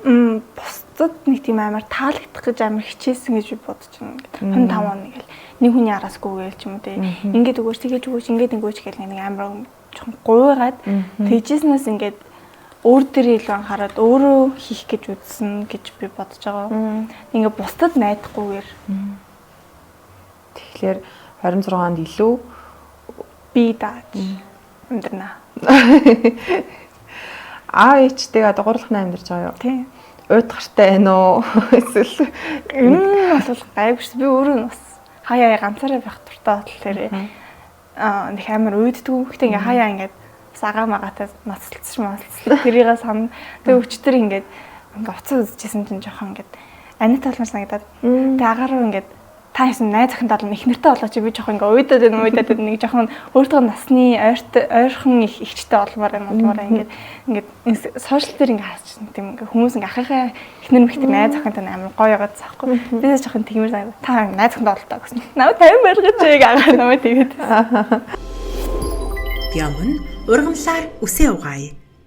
Бусдад нэг тийм амар таалагдах гэж амар хичээсэн гэж би бодож байна. Ингээд 25 он гэл нэг хүний араас гүгээл ч юм уу те. Ингээд өгөөч, тэгэж өгөөч, ингээд өгөөч гэл нэг амар жоохон гуйгаад тэгжсэнээс ингээд өөр дээр илүү анхаарад өөрөө хийх гэж үзсэн гэж би бодож байгаа. Ингээд бусдад найдахгүйгээр. Тэгэхээр 26 онд илүү би дааж амьдрнаа. Аав ээжтэйгээ одоо гурлахна амьдарч байгаа юу? Тийм. Уйдгартай байна уу? Эсвэл энэ нь бол гайгүй шүү. Би өөрөө бас хаяа ганцаараа байх дуртай болохоор нэг амар уйддаггүй. Гэхдээ ингээ хаяа ингээд бас агаа магаатай ноцолцсон моцолцсон. Тэрийг сан. Тэгээ өчтөр ингээд ингээ уцаа үзчихсэн чинь жоохон ингээд анита болмоор санагдаад. Тэгээ агаа руу ингээд та ясан найз охин талын их нэртэй болоо чи би жоохон ингээ уйдаад байна уйдаад байна нэг жоохон өөртөө насны ойрт ойрхон их ихчтэй олмоор юм олмоор ингээд ингээд сошиал дээр ингээ харчихсан тийм ингээ хүмүүс ингээ ахыхаа эхнэр мэгтэр найз охинтой амар гоё яваад цаахгүй бисээ жоохон тэгмэр санагдаа та найз охиндоо олдоо гэсэн намайг 50 барьгаж яг агаа намайг тэгээд Ямн ургамлаар үсээ угаая.